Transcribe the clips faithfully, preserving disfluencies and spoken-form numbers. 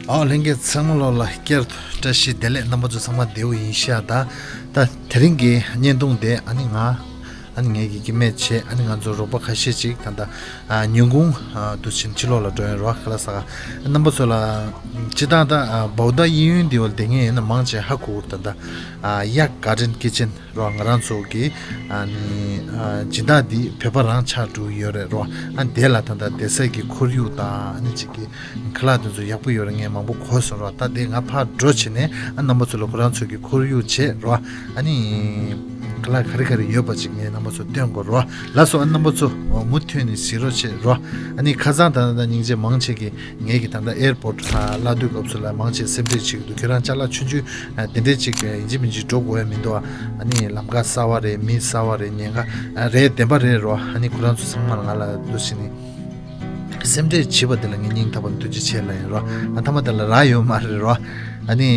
ཨོ་ལྷན་རྒྱས་ཚང་མ་ལོ་ལ་བསྐྱར་དུ་བཀྲ་ཤིས་བདེ་ལེགས། རྣམ་པ་ཚོ་ཚང་མ་བདེ་པོ་ཡིན་ཤག་ད་ད་དེ་རིང་གི་བརྙན་ཐུང་དེ་ཨ་ནི་ང་ཨ་ནི་ངེད་ཀྱི་སྐྱེ་དམན་བྱས། ཨ་ནི་ང་ཚོ་རོགས་པ་ཁ་ཤས་ཅིག་ད་ལྟ་ཨ་ཉིན་གུང་ཨ་དུ་ཕྱིན་ཕྱི་ལོགས་ལ་འགྲོ་ཡོད་རོགས། ཁ་ལག་ཟ་ག་རྣམ་པ་ཚོ་ལ་སྤྱི་བཏང་ད་ཨ་བའུ་ད་གཡས་གཡོན་འདི་བ་བསྡད་མཁན་ཡིན་ན་མང་ཆེ་ཧ་གོ་གི་རེད། ད་ལྟ་ཨ་གཡག་གར་ཌེན་ཀི་ཅན་རོ། ང་རང་ཚོ་གི་ཨ་ནི་ཨ་སྦྱིན་བདག་འདི་བོད་པ་རང་ཆགས་འགྲོ་གི་ཡོད་རེད་རོ། ཨ་དེ་ལ་ད་ལྟ་བསྡད་ས་གི་ཁོར་ཡུག་དང་ཨ་ནི་ཅིག་གི་ཁ་ལག་དེ་ཚོ་ཡག་པོ་ཡོད་རེད། ངས་མང་པོ་གོ་སོང་རོ། ད་དེ་ང་ཕར་འགྲོ་བྱས་ནས་ཨ་རྣམ་པ་ཚོ་ལ་ཁོ་རང་ཚོ་གི་ཁོར་ཡུག་བྱས་རོ། ཨ་ནི་ཁ་ལག་ག་རེ་ག་རེ་ཡོད་པ་ཅིག་ངས་རྣམ་པ་ཚོ་སྟོན་དགོས་རོ། ལགས་སོ། ཨ་རྣམ་པ་ཚོ་མུ་མཐུད་ནས་གཟིགས་རོགས་བྱེད་རོ། ཨ་ནི་ཁ་སང་ད་ད་སྙིང་རྗེ་མང་ཆེ་གི་ངེད་ཀྱི་ད་ལྟ་ཨེར་པོར་ཊི་ལ་སླེབས་དུས་སྐབས་སུ་ལ་མང་ཆེ་སེམས་ཁྲལ་བྱེད་ཀྱི་འདུག་ཁྱོད་རང་ཅ་ལག་ཆུང་ཆུང་དེ་འདྲས་ཅིག་ཡིན་གཅིག་མིན་གཅིག་འགྲོ་དགོས་ཡ་མི་འདུག་ཨ་ནི་ལམ་ཁ་གསར་བ་རེད། མི་གསར་བ་རེད། ཉེན་ཁ་རེད། བདེན་པ་རེད་རོ། ཨ་ནི་ཁོ་རང་ཚོ་ཚང་མ་ང་ལ་འདུག་བྱས་ནས་སེམས་ཁྲལ་བྱེད་པ་དེ་ལ་ངས་སྙིང་ཐག་པ་ནས་ཐུགས་རྗེ་ཆེ་ལབ་ཡིན་རོ། ཨ་མཐའ་མ་དེ་ལ་རག་ཡོད་མ་རེད་རོ། ཨ་ནི་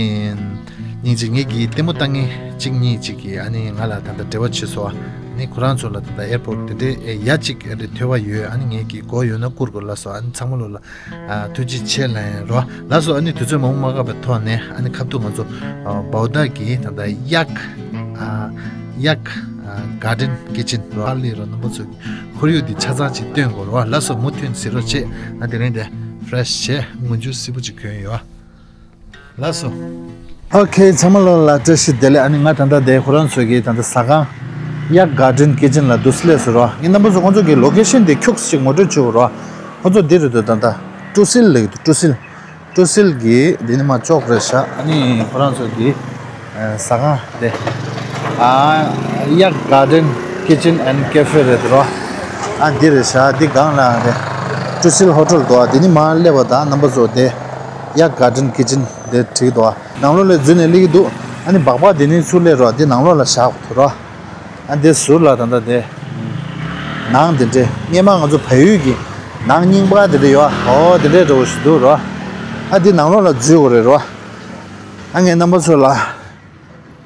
སྙིང་རྗེ། ངེད་ཀྱི་ལྟད་མོ་ལྟ་མཁན་གཅིག་གཉིས་ཅིག་གིས་ཨ་ནི་ང་ལ་ད་ལྟ་འབྲེལ་བ་བྱས་སོང་། ཨ་ནི་ཁོ་རང་ཚོ་ལ་ད་ལྟ་ཨེར་པོར་ཊི་དེ་འདྲས་ཡ་གཅིག་རེ་ཐོས་པ་ཡོད། ཨ་ནི་ངེད་ཀྱི་སྒོ་ཡོད་ན་བསྐུར་དགོས། ལགས་སོ། ཨ་ནི་ཚང་མ་ལོ་ལ་ཨ་ཐུགས་རྗེ་ཆེ་ལབ་ཡིན་རོ། ལགས་སོ། ཨ་ནི་དུས་ཚོད་མང་པོ་མ་བཀག་པའི་ཐོག་ནས་ཨ་ནི་ཁ་ཐུག་ང་ཚོ་ཨ་བའུ་ད་གི་ད་ལྟ་གཡག་ཨ་གཡག་ཨ་གར་ཌེན་ཀི་ཅན་རོ། ཨ་ལས་རོ། རྣམ་པ་ཚོ་གི་ཁོར་ཡུག་འདི་ཆ་ཚང་ཅིག་སྟོན་དགོས་རོ། ལགས་སོ། མུ་མཐུད་ནས་གཟིགས་རོགས་བྱེད། ཨ་དེ་རིང་དེ་ཕི་རེ་ཤི་བྱས་མགོ་མཇུག་བསིལ་པོ་ཅིག་གྱོན་ཡོད། ལགས་སོ། ཨོ་ཁེ། ཚང་མ་ལོ་ལ་བཀྲ་ཤིས་བདེ་ལེགས། ཨ་ནི་ང་ད་ལྟ་དེ་ཁོ་རང་ཚོ་གི་ད་ལྟ་ཟ་ཁང་གཡག་གར་ཌེན་ཀི་ཅན་ལ་འདུག་སླེབས་སོང་རོ། ངས་རྣམ་པ་ཚོ་ཁོང་ཚོ་གི་ལོ་ཀེ་ཤན་དེ་ཁྱུག་ཅིག་ངོ་སྤྲོད་བྱེད་དགོས་རོ། ཁོང་ཚོ་འདི་རེད་འདུག་ད་ལྟ་ཀྲུ་སིལ་ལབ་ཀྱི་འདུག་ཀྲུ་སིལ། ཀྲུ་སིལ་གྱི་འདི་ནི་མ་ཅོག་རེད་ཤག་ཨ་ནི་ཁོ་རང་ཚོ་གི་ཨ་ཟ་ཁང་དེ་ཨ་གཡག་གར་ཌེན་ཀི་ཅན་ཨེན་ཌི་ཀེ་ཕེ་རེད་འདུག་རོ། ཨ་འདི་རེད་ཤག་འདི་སྒང་ལ་རེད། ཀྲུ་སིལ་ཧོ་ཊེལ་འདུག་ཨ་འདི་ནི་མ་སླེབས་པ་དང་རྣམ་པ་ཚོ་དེ་གཡག་གར་ཌེན་ཀི་ཅན་དེ་བྲིས་འདུག་ཨ་ནང་ལོགས་ལ་འཛུལ་ནས་སླེབས་ཀྱི་འདུག་ཨ་ནི་སྦག་སྦག་འདི་ནི་ཚུར་སླེབས་རོགས། འདི་ནང་ལོགས་ལ་བཞག་དགོས་རོ། ཨ་འདི་ཟུར་ལ་ད་ལྟ་དེ་ནང་འདི་འདྲས་སྔས་མ་ང་ཚོ་བལ་ཡུལ་གྱི་ནང་རྙིང་པ་འདི་འདྲས་ཡོད། ཨོ་འདི་འདྲས་འདྲ་བོ་ཞིག་འདུག་རོ། ཨ་འདི་ནང་ལོགས་ལ་འཛུལ་དགོས་རེད་རོ། ཨ་ངས་རྣམ་པ་ཚོ་ལ་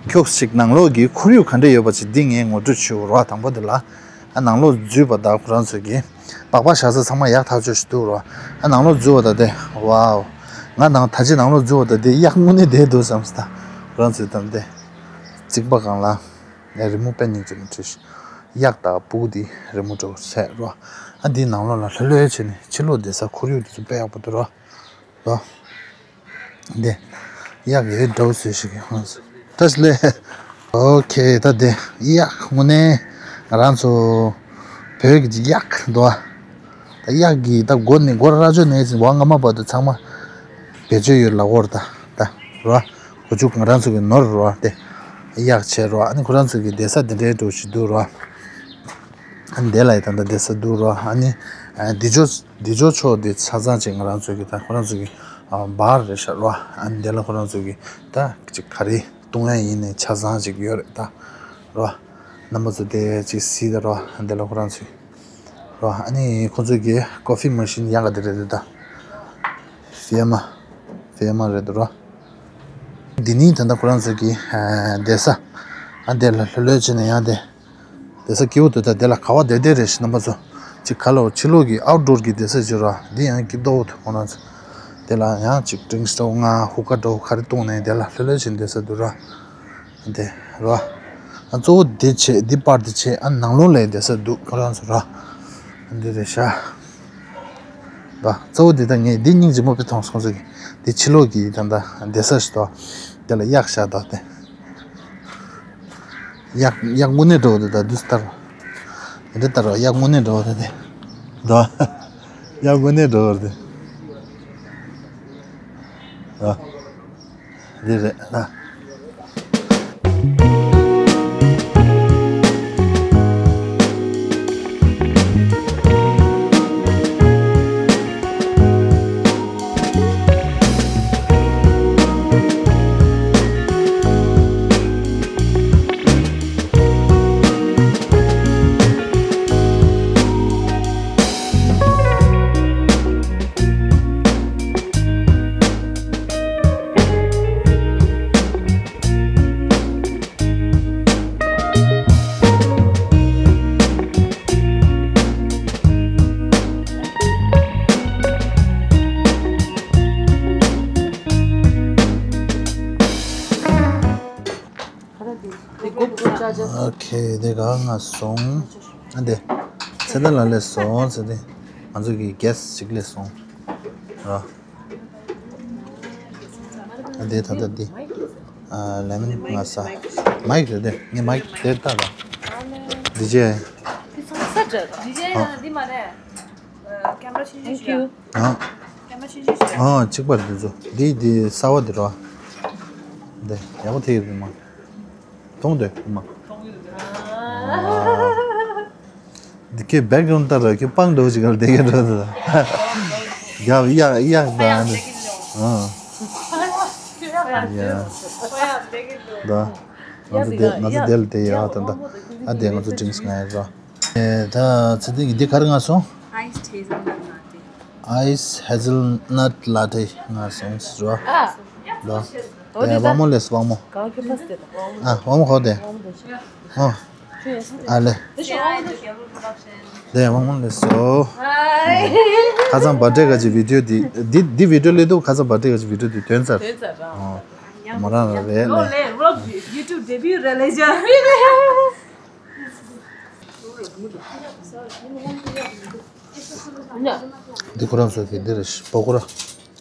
ཁྱུག་ཅིག་ནང་ལོགས་ཀྱི་ཁོར་ཡུག་ག་འདྲས་ཡོད་པ་ཅིག་འདི་ངས་ངོ་སྤྲོད་བྱེད་དགོས་རོ། དང་པོ་འདི་ལ་ཨ་ནང་ལོགས་འཛུལ་བ་དང་ཁོ་རང་ཚོ་གི་སྦག་སྦག་བཞག་ས་ཚང་མ་ཡག་ཐག་ཆོད་ཞིག་འདུག་རོ། ཨ་ནང་ལོགས་འཛུལ་བ་དང་དེ་ཝའོ། ང་ནང་ད་ཅི་ནང་ལོགས་འཛུལ་བ་དང་དེ་གཡག་དངོས་གནས་བསྡད་འདུག་བསམ་སོང་། ད་ཁོ་རང་ཚོའི་དམ་དེ་རྩིག་པ་སྒང་ལ། ཨེ་རི་མོ་དཔེ་སྙིང་རྗེ་མོ་བྲིས་ཤག་གཡག་དང་སྤུ་གུ་དེ་རི་མོ་འདྲ་བོ་བྱས་རོ། ཨ་འདིའི་ནང་ལོགས་ལ་ལྷོད་ལྷོད་བྱས་ནས་ཕྱི་ལོགས་བསྡད་ས་ཁོར་ཡུག་དེ་ཚོ་དཔེ་ཡག་པོ་འདུག་རོ། རོ། འདི་གཡག་ཡོད་འདྲ་བོ་བཟོས་ཤིག་གི་ཧང་སོ། བཀྲ་ཤིས་བདེ་ལེགས། ཨོ་ཁེ། ད་དེ་གཡག་དངོས་གནས་ང་རང་ཚོ་བོད་ཀྱི་གཡག་འདུག་ཨ། ད་གཡག་གི་ད་མགོ་ནས་མགོ་ར་ར་ཅོ་ནས་འོག་རྔ་མ་བར་དུ་ཚང་མ་བེད་སྤྱོད་ཡོད་ལ་འོར་ད་ད་རོ། སྒོ་ཕྱུགས་ང་རང་ཚོ་གི་ནོར་རོ་དེ་གཡག་བྱས་རོ། ཨ་ནི་ཁོ་རང་ཚོ་གི་བསྡད་ས་དེ་འདྲའི་འགྲོ་ཞིག་འདུག་རོ། ཨ་ནི་དེ་ལ་ཡི་ད་ད་བསྡད་ས་འདུག་རོ། ཨ་ནི་འདི་ཅོ་འདི་ཅོ་ཕྱོགས་འདི་ཆ་ཚང་ཅིག་ང་རང་ཚོ་གི་ད་ཁོ་རང་ཚོ་གི་བར་རེད་ཤག་རོ། ཨ་ནི་དེ་ལ་ཁོ་རང་ཚོ་གི་ད་ཅིག་ག་རེ་བཏུང་ཡ་ཡིན་ནའི་ཆ་ཚང་ཅིག་ཡོད་རེད་ད་རོ། རྣམ་པ་ཚོ་དེ་ཅིག་གཟིགས་ད་རོ། ཨ་ནི་དེ་ལ་ཁོ་རང་ཚོ་རོ། ཨ་ནི་ཁོ་ཚོ་གི་ཀོ་ཕི་མ་ཤིན་ཡག་ག་དེ་རེད་འདུག་ད། ཧྥེ་མ། ཧྥེ་མ་རེད་འདུག་རོ། འདི་ནི་ད་ལྟ་ཁོ་རང་ཚོ་གི་ཨ་བསྡད་ས། ཨ་དེ་ལ་ལྷོད་ལྷོད་བྱས་ནས་ཡང་དེ་བསྡད་ས་སྐྱིད་པོ་འདུག་ད་དེ་ལ་ག་བ་བསྡད་བསྡད་རེད་ཤག་རྣམ་པ་ཚོ། ཅིག་ག་ལ་ཕྱི་ལོགས་ཀྱི་ཨའུཊ་ཌོར་གྱི་བསྡད་ས་ཅིག་རོ། འདི་ཡང་སྐྱིད་པོ་འདུག་ཁོ་རང་ཚོ། དེ་ལ་ཡང་ཅིག་ཌི་རིང་ཀི་འདྲ་བོ་ང་ཧུ་ཀ་འདྲ་བོ་ག་རེ་བཏུང་ནས་དེ་ལ་ལྷོད་ལྷོད་བྱས་ནས་བསྡད་ས་འདུག་རོ། དེ་རོ། ཨ་གཙོ་བོ་འདི་བྱས་འདི་པར་འདི་བྱས་ཨ་ནང་ལོགས་ལ་བསྡད་ས་འདུག་ཁོ་རང་ཚོ་རོ། འདི་རེད་ཤག་རོ། གཙོ་བོ་འདི་ད་ངས་འདི་སྙིང་རྗེ་མོ་དཔེ་མཐོང་སོང་ཟེར་གི། འདི་ཕྱི་ལོགས་ཀྱི་ད་ལྟ་བསྡད་ས་ཞིག་འདུག་དེ་ལ་གཡག་ཤག་འདུག་དེ། གཡག་གཡག་དངོས་གནས་འདྲ་བོ་འདུག་ད་འདི་ལྟར་རོ། འདི་འདྲ་ལྟར་རོ། གཡག་དངོས་གནས་འདྲ་བོ་འདུག་དེ། འདུག་གཡག་དངོས་གནས་འདྲ་བོ་འདུག་རོ། འདི་རེད་ད། ཨོ་ཁེ། དེ་ག་ང་སོང་། ཨ་དེ། ཚེ་བརྟན་ལགས་སླེབས་སོང་། ཚེ་བརྟན། ང་ཚོ་གི་གེ་སི་ཞིག་སླེབས་སོང་། ར། ཨ་དེ་ད་ལྟ་འདི། ཨ་ལེ་མོན་ང་ཟ། མའིག་རེད་དེ། ངས་མའིག་དེར་ལྟ་ར། ཌི་ཇེ། ཌི་ཇེ་ཡང་འདི་མ་རེད། ཨ། ཀེམ་ར་ཆུང་ཆུང་ཞིག་ཨ། ཀེམ་ར་ཆུང་ཆུང་ཞིག་ཨ། གཅིག་པ་རེད་འདི་ཚོ། འདི་འདི་གསར་པ་འདི་རོ། འདི་ཡག་པོ་ཐེབས་ཡོད་མ། མཐོང་འདོད་མ། འདི་ཁྱེད་བེག་རོན་ལྟར་ར་ཁྱེད་སྤང་འགྲོ་ཅིག་གར་བསྡད་ཀྱི་འགྲོ་འདུག་ཡག་ཡག་ཡག་ད་འདི། ཨ། ཡ། ད། ང་ཚོ་དེ་ང་ཚོ་དེ་ལ་དེ་ཡག་ད་ད། ཨ་དེ་ང་ཚོ་ཌི་རིང་སི་ང་ཡ་རོ། ཨེ། ད་ཚེ་བརྟན་གྱིས་འདི་ག་རེ་མངགས་སོང་། Ice hazelnut latte. Ice hazelnut latte མངགས་སོང་ཟེར་བ། ཨ། ད། ཨོ་དེ་དབང་མོ་ལས་དབང་མོ། ག་གི་ཕ་སྟེ་ད། ཨ། དབང་མོ་ཁོ་དེ། ཨ། ཨ་ལེ། དེ་དབང་མོ་ལས་སོ། ཁ་སང་བར་ཐི་ཌེ་ག་ཅིག་བི་ཌི་ཡོ་འདི་འདི་འདི་བི་ཌི་ཡོ་ལས་འདུག་ཁ་སང་བར་ཐི་ཌེ་ག་ཅིག་བི་ཌི་ཡོ་འདི་ཐོན་ཚར། ཐོན་ཚར་ར། ཨོ། མོ་རང་ལ་རེད་ལེ། ལོ་ལེ་རོགས་ཀྱི་YouTube debut རེད་ལེ་ཅ། འདི་ཁོ་རང་ཚོ་གི་འདི་རེད། པ་ཀོ་ར་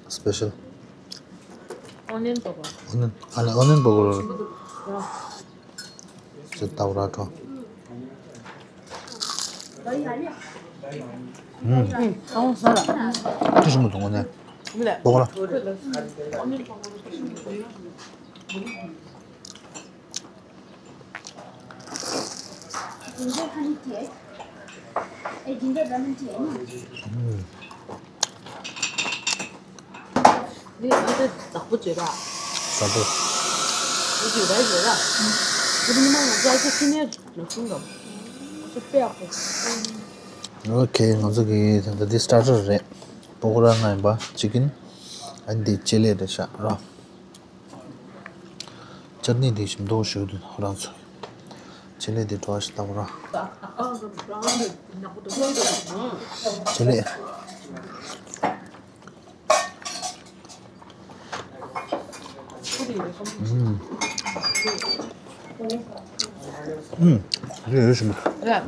སི་པེ་ཤལ། ཨོ་ནིཡོན་པ་ཀོ་ར། ཨོ་ནིཡོན། ཨ་ལེ། ཨོ་ནིཡོན་པ་ཀོ་ར་རེད། ཅི་ལྟ་བུ་ར་ཁྲོ། ཨུམ། ཨུམ། ཨོ་ས་ལ། ཅི་ཞིམ་པོ་འདུག་ངོ་ནས། མི་ལ། པ་ཀོ་ར། འདི་ང་ཚོ་བདག་པོ་བརྗོད་ར། བཟང་པོ། འདི་བརྗོད་ར་བརྗོད་ར། འདི་མི་མང་ང་ཚོ་ཨ་ཅེ་སི་ནེར་ལ་གསུང་གམ། ང་ཚོ་དཔེ་ཡག་པོ། ཨོ་ཁེ། ང་ཚོ་གི་ད་ལྟ་འདི་སི་ཊར་ཊར་རེད། པ་ཀོ་ར་ལྔ་ཡིན་པ། ཅི་ཀིན། ཨ་འདི་ཅེ་ལེ་རེད་ཤག་ར། ཅར་ནི་འདི་ཞིམ་མདོག་ཞུ་དུས་ཁོ་རང་ཚོ། ཅེ་ལེ་འདི་བྲོ་བ་ཞིག་ལྟ་བུ་ར། ཅེ་ལེ། ཨུམ། ཨུམ། རེད་ཡོད་ཞིམ་པོ། རེད།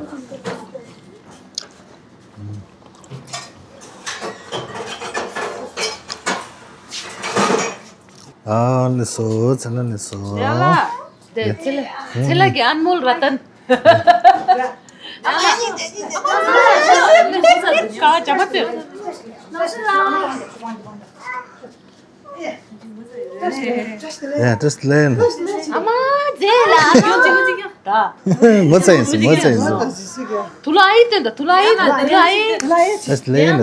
ཨ་ལེ་སོ། ཚེ་ལ་ལེ་སོ། ཡ་ལ། དེ་ཚེ་ལ། ཚེ་ལ་གི་ཨན་མོལ་ར་ཏན། ཀ་ཅ་མ་ཏེ། ཡ་བཀྲ་ཤིས་བདེ་ལེགས། ཨ་མ་མཛེས་ལ། ད། ངོ་ཚ་ཡིན་སོང་། ངོ་ཚ་ཡིན་སོང་། དུ་ལ་ཨི་ཏེ་འདྲ། དུ་ལ་ཨི་ཏེ། དུ་ལ་ཨི། བཀྲ་ཤིས་བདེ་ལེགས་ལ།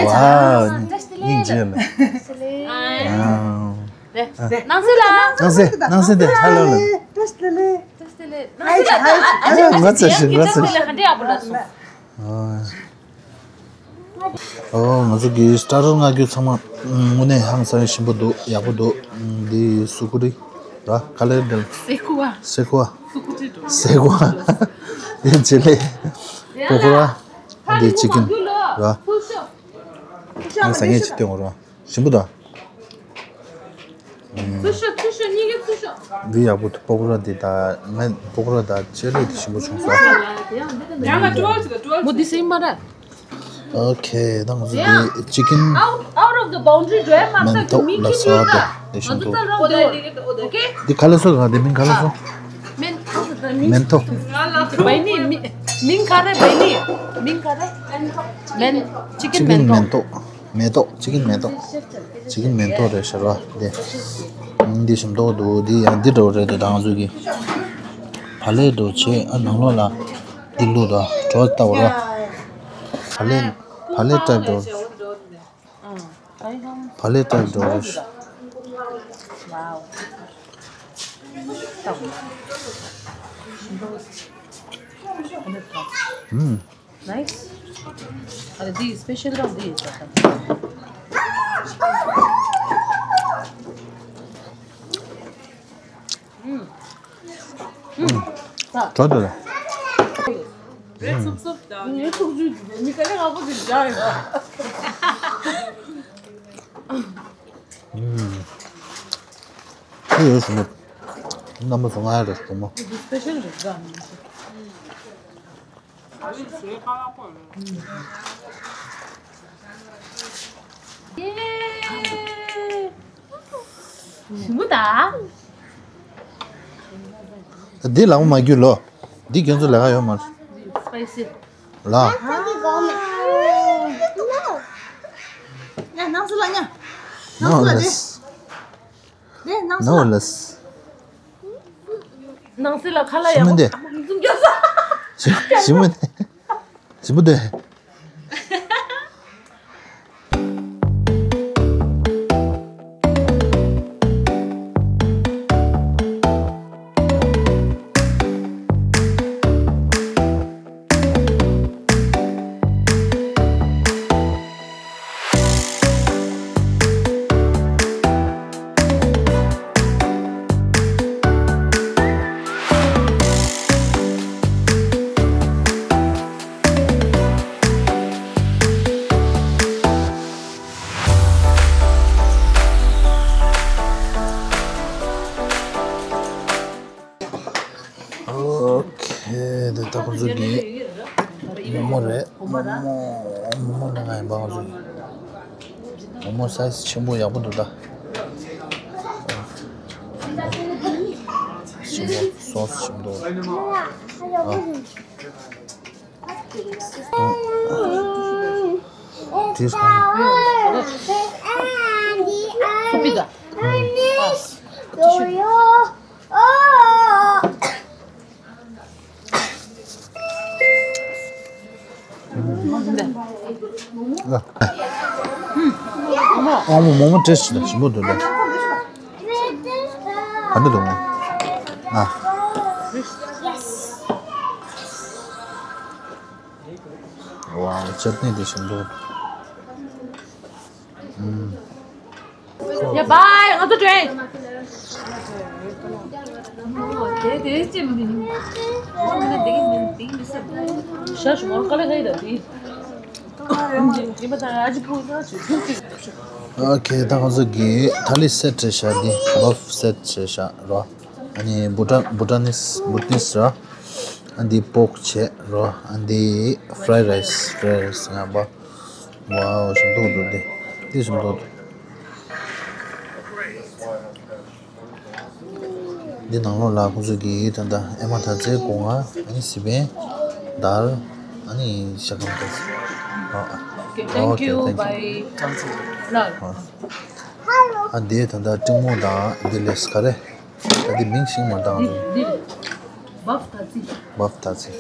ཝའོ། སྙིང་རྗེ་ལ། ནང་སེ་ལ། ནང་སེ། ནང་སེ་དེ་ཧ་ལོ་ལ། བཀྲ་ཤིས་བདེ་ལེགས། བཀྲ་ཤིས་བདེ་ལེགས། ནང་སེ་ལ། ངོ་ཚ་ཞིག་ངོ་ཚ་ཞིག་ག་འདྲ་ཡག་པོ་ལ་སོང་། ཨོ། ང་ཚོ་གི་སི་ཊར་ཊར་མངགས་རྒྱུ་ཚང་མ་དངོས་གནས་ཧང་སང་ཞིམ་པོ་འདུག་ཡག་པོ་འདུག་འདི་སུ་ཀུ་རི་ར། ག་ལེར་འདི་ལ། སེ་ཁུ་བ། སེ་ཁུ་བ། སེ་ཁུ་བ། འདི་ཅེ་ལེ། པ་ཀོ་ར། འདི་ཅི་ཀིན་ར། ངས་ཟ་ངེས་ཅིག་སྟོན་དགོས་ར། ཞིམ་པོ་དང་། ཚུར་ཤོག་ཚུར་ཤོག་གཉིས་ཀ་ཚུར་ཤོག་འདི་ཡག་པོ་འདུག་པ་ཀོ་ར་འདི་དང་མེན། པ་ཀོ་ར་དང་ཅེ་ལེ་འདི་ཞིམ་པོ་བྱུང་སོང་། མོ་འདི་སེམས་མ་ར། ཨོ་ཁེ། ད་ང་ཚོ་འདི་ཅི་ཀིན་མེན་ཐོ་ལ་སོ་དེ་འདི་ཞིམ་པོ་འདུག་འདི་ག་ལ་སོ་ག་འདི་མིང་ག་ལ་སོ། མེན་ཐོ། མིང་ག་རེ། བའི་ནི་མིང་ག་རེ། མེན། ཅི་ཀིན་མེན་ཐོ། མེ་ཏོག་ཅི་ཀིན་མེ་ཏོག་ཅི་ཀིན་མེ་ཏོག་རེད་ཤག་ར། འདི་འདི་ཞིམ་མདོག་འདུག་འདི་ཡང་འདི་འདྲ་བོ་རེད་དེ། ད་ང་ཚོ་གི་བག་ལེབ་འདྲ་བོ་བྱས། ཨ་ནང་ལོགས་ལ་འདི་བླུགས་ར། བྲོ་ལྟ་བུ་ར། བག་ལེབ་བག་ལེབ་ཊའིབ་འདྲ་བོ། བག་ལེབ་ཊའིབ་འདྲ་བོ་རེད་ཤག་ཨུམ། Nice. ཨ་ལེ། འདི་སི་པེ་ཤལ་རང་འདི་ཡིན་ས་དང་། ཨུམ། ཨུམ། ད། དྲོ་དོ་རེད། རེད། སུབ་སུབ་དང་། ངའི་ཐུགས་རྒྱུད་འདི་མི་དཀའ་ལས་ཁག་པོ་ཞིག་བཞག་ཡོད། ཨུམ། ཁོ་ཡོད་ཞུ་ནས། རྣམ་པ་ཚོ་ང་ཡ་རེད་གོང་མ། ཞིམ་པོ་ད། འདི་ལག་པ་མ་རྒྱུ་ལོ། འདི་ཁྱོད་ཚོ་ལས་ཀ་ཡོད་མ་རེད། སི་པའི་སི། ལ། ཉ་ནང་སུ་ལ་ཉ། ནང་སུ་ལ་དེ། དེ་ནང་སུ་ལ། ནང་ལ། ནང་སུ་ལ་ཁ་ལ་ཡང་། ཞིམ་པོ་འདི། འཛུམ་རྒྱག་ས། ཞིམ་པོ་འདི། ཞིམ་པོ་འདི། ཨོ་ཁེ། དེ་ད་ཁོ་ཚོ་གི་མོག་མོག་རེད། མོག་མོག་མོག་མོག་ལས་ང་ཡིན་པ། ཁོ་ཚོ་མོག་མོག་སའི་ཛི་ཆེན་པོ་ཡག་པོ་འདུག་ད། ཆེན་པོ་སོ་སི་ཆེན་པོ་འདུག་ཨ། དེ་སོང་། སུ་པི་ད། ཨ་མོ་མོག་མོག་ཏེ་སི་ཊི་ཞིམ་པོ་འདུག་ལ། ག་འདྲ་འདུག་མོ། ཨ། ཝའོ། ཅཊ་ནི་དེ་ཞིམ་འདུག་ཨུམ། ཡ་བའི་ང་ཚོ་འགྲོ། དེ་དེ་ཅི་མི་འདི་ནི། ཁོ་མི་ན་དེ་གི་མི་དེ་གི་མི་ས། ཤ་ཞུ་མ་ཀ་ལེ་ཧེ་ད་དེ། ཨོ་ཁེ། ད་ང་ཚོ་གི་ཐ་ལི་སེ་ཊི་རེད་ཤག་འདི་བྷ་ཕེ་སེ་ཊི་རེད་ཤག་རོ། ཨ་ནི་བྷུ་ཊ་བྷུ་ཊ་ནིས་བྷུ་ཊ་ནིས་རོ། ཨ་འདི་པོག་ཆེ་རོ། ཨ་འདི་ཧྥ་རའི་རའི་སི། ཧྥ་རའི་རའི་སི་ང་པ། ཝའོ། ཞིམ་མདོག་འདུག་འདི། འདི་ཞིམ་མདོག་འདུག་འདི་ནང་ལོགས་ལ་ཁོང་ཚོ་གིས་ད་ལྟ་ཨེ་མ་ཐ་ཚའི་སྒོ་ང་། ཨ་ནི་སི་པན། དཱལ། ཨ་ནི་ཤ་སྐམ་ཐ་ཚི། ཨོ། ཨོ་ཁེ། ཐེང་ཀིའུ། བྷའི། ཨ་འདི་ད་ལྟ་ཀྲིང་མོ་དང་འདི་ལས་ག་རེ། ད་འདི་མིང་ཤིག་མ་བཏང་། འདི་འདི་བྷ་ཕེ་ཐ་ཚི། བྷ་ཕེ་ཐ་ཚི།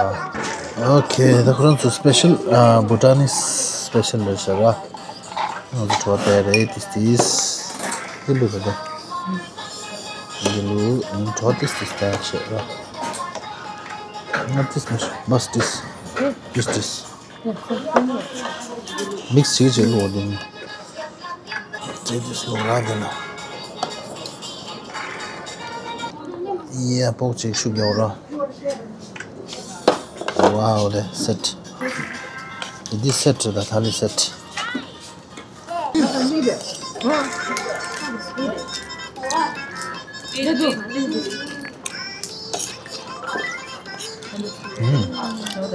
ཨ། ཨོ་ཁེ། ད་ཁོ་རང་ཚོ་སི་པེ་ཤལ། ཨ། བྷུ་ཊ་ནིས་སི་པེ་ཤལ་རེད་ཤག་ར། ང་ཚོ་བྲོ་བ་སྟེར་རེད། ཏིས་ཏིས། འདི་ལུ་ད་ལྟ། འདི་ལུ་བྲོ་བ་ཏིས་ཏིས་སྟེར་ཤག་ར། ང་ཏིས་མ་ཤི་བྷ་སི་ཏིས། ཏིས་ཏིས། མིག་སི་བྱེད་བྱེད་ལོག་འདི་ནི། དེ་དུས་ལོག་ར་འདི་ན། ཡ། པོག་ཅིག་ཤུགས་རྒྱག་ར། ཝའོ། དེ་སེ་ཊི། འདི་སེ་ཊི་རེད་ད། ཐ་ལི་སེ་ཊི། ཨུམ།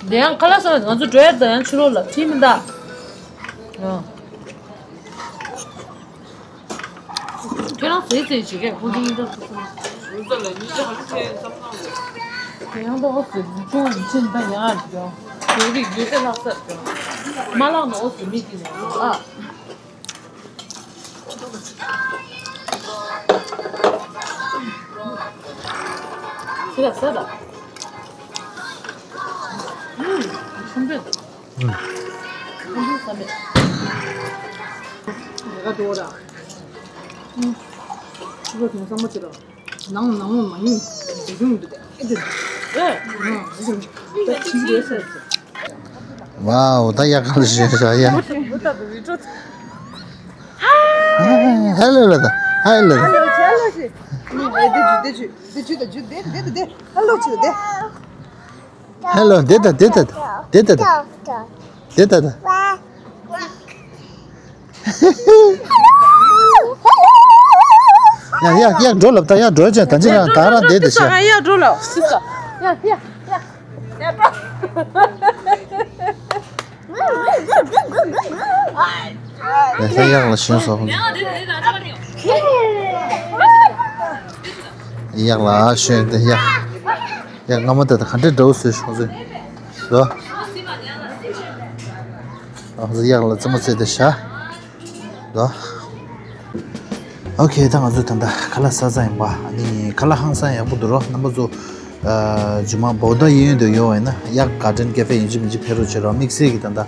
དེ་ཡང་ཁ་ལག་ཟ་ང་ཚོ་འགྲོ་ཡ་ད་ཡང་ཕྱི་ལོགས་ལ་ཁྲིད་མི་འདའ། ཨ། ཁྱེད་རང་ཟས་ཟས་བྱེད་མཁན་ཁོང་ཚོ་གཉིས་ཀ་སོ་སོ། དེ་ཡང་ད་འོ་ཟེར་ཆུང་བ་ཡིན་ཕྱིན་ད་ཡང་ཨ་ཅོ། བོད་རིགས་ཡོད་ཚད་ལྷག་ས་ཅོ། མ་ལག་ནང་འོ་ཟེར་མི་གཅིག་ནས་ཨ། ཟེར་ལ་ཟེར་ལ། ཨུམ། ཆུང་པོས། ཨུམ། ཆུང་པོས་ཟ་མེད། ལས་ཀ་འགྲོ་ར། ཨུམ། ཆུ་བོ་དོན་བཟང་མོ་ཅི་ར། ནང་ནང་མ་ཡིན། དེ་གཞུང་འདི་དེ་ཨེ་དེ། ཨེ། ཨུམ། ད་ཆིག་རེད་ཟེར་ཟེར། ཝའོ། ད་ཡག་ག་ལ་ཞེས་ཤག་ཡ། ཧེ་ལོ་ལ་ད། ཧེ་ལོ། ཧེ་ལོ་ཞེས་ལོ་ཞེས། ཨེ་དེ་ཇུ་དེ་ཇུ་དེ་ཇུ་དེ་ཇུ་དེ་དེ་དེ་ཧེ་ལོ་ཞེས་དེ། ཧེ་ལོ། དེ་ད་དེ་ད་དེ་ད་ད། དེ་ད་ད། ཡ་ཡ་ཡ་འགྲོ་ལབ་ད་ཡ་འགྲོ་ཅན་ད་ཅི་རང་ད་རང་བསྡད་དེ་ཤ། ཡ་འགྲོ་ལབ། ཡ་ཡ་ཡ་འགྲོ། ཡ་ཡ་གཡག་ལ་ཞོན་སོང་། གཡག་ལ་ཞོན་ཏེ་ཡ། ཡ་སྔ་མོ་དེ་དང་ག་འདྲའི་འདྲ་བོ་བཟོས་ཤོག་ཟེར། ཟོ། ཨ་ཟོ་གཡག་ལ་རྩེད་མོ་རྩེ་དེ་ཤ། ཟོ། ཨོ་ཁེ། ད་ང་ཚོ་ད་ལྟ་ཁ་ལག་ཟ་ས་ཡིན་པ། ཨ་ནི་ཁ་ལག་ཧང་སང་ཡག་པོ་འདུག་རོ། རྣམ་པ་ཚོ་ཨ་རྗེས་མ་བོ་ད་གཡས་གཡོན་དུ་ཡོད་པ་ཡིན་ན་གཡག་གར་ཌེན་ཀེ་ཧྥེ་ཡིན་གཅིག་མིན་གཅིག་ཕེབས་རོགས་བྱེད་རོགས། དམིགས་བསལ་གྱི་ད་ལྟ་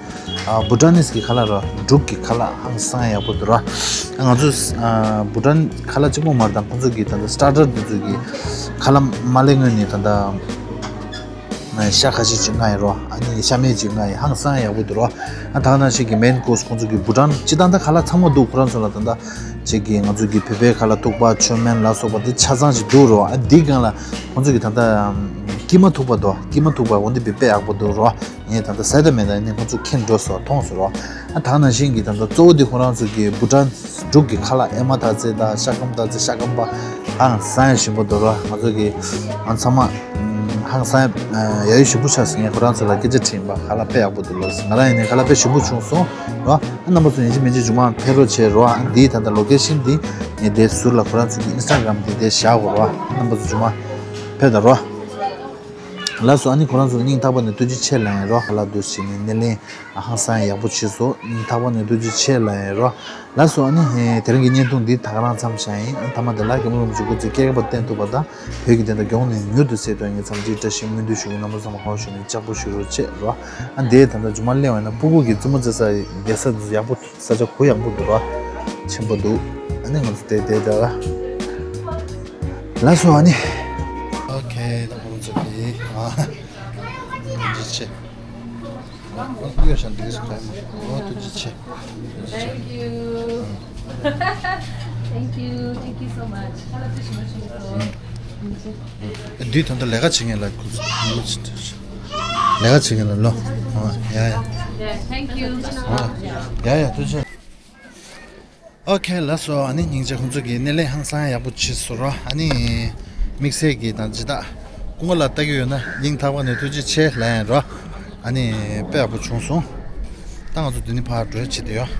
ཨ་བྷུ་ཊ་ནིས་ཀྱི་ཁ་ལག་རོ། འབྲུག་གི་ཁ་ལག་ཧང་སང་ཡག་པོ་འདུག་རོ། ང་ཚོ་ཨ་བྷུ་ཊན་ཁ་ལག་གཅིག་པོ་མ་རེད། ད་ཁོང་ཚོ་གི་ད་ལྟ་སི་ཊར་ཊར་དེ་ཚོ་གི་ཁ་ལག་མ་སླེབས་སྔོན་ནས་ད་ལྟ་ཤ་ཁ་ཤས་ཅིག་མངགས་ཡིན་རོ། ཨ་ནི་ཤ་མེད་ཅིག་མངགས་ཡིན། ཧང་སང་ཡག་པོ་འདུག་རོ། ཨ་ད་ག་ནང་བཞིན་གྱི་མེན་ཀོར་སི་ཁོང་ཚོ་གི་བྷུ་ཊན་སྤྱིར་བཏང་ད་ཁ་ལག་ཚང་མ་འདུག་ཁོ་རང་ཚོ་ལ་ད་ལྟ་ཅིག་གི་ང་ཚོ་གི་བོད་པའི་ཁ་ལག་ཐུག་པ་མཆོད་མེ་ལ་སོགས་པ་དེ་ཆ་ཚང་ཞིག་འདུག་རོ། ཨ་འདིའི་སྒང་ལ་ཁོང་ཚོ་གི་ད་ལྟ་ཀི་མ་ཐུག་པ་འདུག་ཀི་མ་ཐུག་པ་འོ་འདི་དཔེ་དཔེ་ཡག་པོ་འདུག་རོ། ངས་ད་ལྟ་ཟས་དང་མེད་དང་ནི་ཁོང་ཚོ་ཁྱེར་འགྲོ་སོང་མཐོང་སོང་རོ། ཨ་ད་ག་ནང་བཞིན་གྱི་ད་ལྟ་གཙོ་བོ་དེ་ཁོ་རང་ཚོ་གི་བྷུ་ཊན་འབྲུག་གི་ཁ་ལག་ཨེ་མ་ཐག་ཚེ་དང་ཤ་སྐམ་ཐག་ཚེ་ཤ་སྐམ་པ་ཧང་སང་ཡ་ཞིམ་པོ་འདུག་རོ། ང་ཚོ་གི་ང་ཚང་མ་ཧང་སང་ཡ་ཡ་ཡོད་ཞིམ་པོ་ཆགས་སོང་། ངས་ཁོ་རང་ཚོ་ལ་སྐད་ཆ་དྲིས་པ་ཁ་ལག་དཔེ་ཡག་པོ་འདུག་ལོ། ང་རང་ཡིན་ནའི་ཁ་ལག་དཔེ་ཞིམ་པོ་བྱུང་སོང་རོ། ཨ་རྣམ་པ་ཚོ་ཡིན་གཅིག་མིན་གཅིག་མཇུག་མ་ཕེབས་རོགས་བྱེད་རོ། ཨ་འདིའི་ད་ལྟ་ལོ་ཀེ་ཤན་འདི་ངས་དེ་ཟུར་ལ་ཁོ་རང་ཚོ་གི་ཨིན་སི་ཊ་གྷ་རམ་དེ་དེ་བཞག་གོ་རོ། ཨ་རྣམ་པ་ཚོ་མཇུག་མ་ཕེབས་དང་རོ། ལགས་སོ། ཨ་ནི་ཁོ་རང་ཚོ་ལ་སྙིང་ཐག་པ་ནས་ཐུགས་རྗེ་ཆེ་ལབ་ཡིན་རོ། ཁ་ལག་འདུག་བྱས་ནས་སྣེ་ལེན་ཧང་སང་ཡག་པོ་བྱས་སོང་། སྙིང་ཐག་པ་ནས་ཐུགས་རྗེ་ཆེ་ལབ་ཡིན་རོ། ལགས་སོ། ཨ་ནི་དེ་རིང་གི་བརྙན་ཐུང་འདི་ད་ག་རང་མཚམས་བཞག་ཡིན། ཨ་མཐའ་མ་དེ་ལ་རྒྱལ་མོ་རིན་པོ་ཆེ་སྐུ་ཚེ་བསྐལ་བརྒྱར་བརྟན་ཐུབ་པ་དང་བོད་ཀྱི་བདེན་མཐའ་མགྱོགས་ནས་མྱུར་དུ་གསལ་ཐུབ་ཡིན་བསམ་གྱིས་བཀྲ་ཤིས་སྨོན་འདུན་ཞུ་གི། རྣམ་པ་ཚང་མ་ཧོ་ཞུ་ནས་ལྕགས་པོ་ཞུ་རོགས་བྱེད་རོ། ཨ་འདི་ད་ལྟ་མཇུག་མ་སླེབས་པ་ཡིན་ན་སྤུ་གུ་གི་རྩེད་མོ་རྩེ་ས་བསྡད་ས་ཡག་པོ། ས་ཆ་གུ་ཡག་པོ་འདུག་ར། ཆེན་པོ་འདུག་ཨ་ནི་ང་ཚོ་དེ་དེ་དེ་ར། ལགས་སོ། ཨ་ནི། ཨོ་ཁེ། ད་ཁོང་ཚོ་གི་ཨ། ཐུགས་རྗེ་ཆེ། ཨོ་ཡོད་ཤ་འདི་སུ་ག་ཡིན། ཨོ་ཐུགས་རྗེ་ཆེ། ཐུགས་རྗེ་ཆེ། Thank you. Thank you. Thank you so much. ཁ་ལག་དཔེ་ཞིམ་པོ་བྱུང་སོང་། ཐུགས་རྗེ་ཆེ། འདི་ད་ལྟ་ལས་ཀ་བྱེད་མཁན་ལ་ཁོང་ཚོ་ལས་ཀ་བྱེད་མཁན་ལ་ལོ། ཨོ་ཡ་ཡ། Yeah, thank you. ཨོ་ཡ་ཡ་ཐུགས་རྗེ་ཆེ། ཨོ་ཁེ། ལགས་སོ། ཨ་ནི་སྙིང་རྗེ། ཁོང་ཚོ་གི་སྣེ་ལེན་ཧང་སང་ཡག་པོ་བྱས་སོང་ར། ཨ་ནི་དམིགས་བསལ་གྱི་དང་ཇི་ལྟར་སྐུ་ངོ་ལ་ལྟ་གི་ཡོད་ན་སྙིང་ཐག་པ་ནས་ཐུགས་རྗེ་ཆེ་ལབ་ཡིན་ར། ཨ་ནི་དཔེ་ཡག་པོ་བྱུང་སོང་། ད་ང་ཚོ་འདི་ནས་ཕར་འགྲོ་ཡ་བྱེད་དེ་ཡོད།